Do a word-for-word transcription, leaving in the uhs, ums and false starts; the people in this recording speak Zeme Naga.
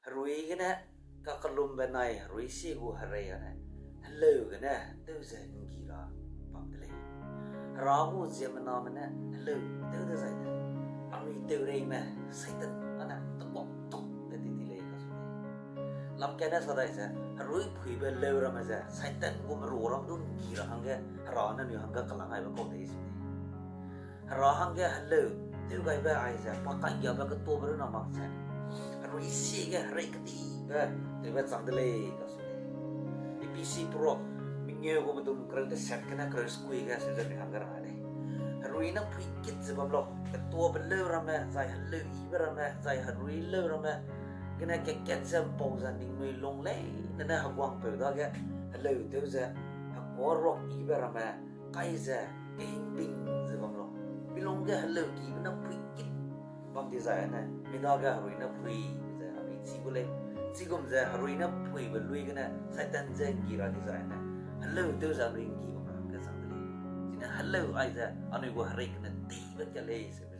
Herui gene kakellumbe nai herui sie gu herei â ne, heleu gene tew ze ’nggi ra bam de lei. Hera gu ziemmename ne heleu tew dezai ne, anui teureime Satan â ne tekuak tuk de ti di lei kacheu lei. Lam kane sa dai ze, herui phuibe leu ramme ze Satan gu meru ram du ’nggi ra hangge Hera ne anui hangge kelang aibe kau de si lei. Hera hangge heleu tew gaibe aize pa ka'nggiabe ketuabe runne mak ze, herui sie ge herei kedibe tewbe chang de lei kacheu lei. Ephesi perak mengeu gu bedum kereu deset gene kereu sekui ge seu ze mi hangge rang lei. Herui ne phuikit ze bam lau, ketuabe leu ramme, zai heleu yibe ramme, zai herui leu ramme, gene kekat ze ’mpau ze ningnui lung leine ne heguangpeu dage heleu tew ze, hekuâ ruak yibe ramme, kai ze, kehingping ze bam lau. Milung ge heleu kibe ne phuikit bam dizai ne, mi dage herui ne phui ze anui chi gu lei. Chigum ze herui ne phuibe lui gene Satan je ’nggi ra dizai ne, heleu tew ze anui ’nggi bam ra hangge chang de lei. Chine heleu aize anui gu herei gene dibe kat lei se.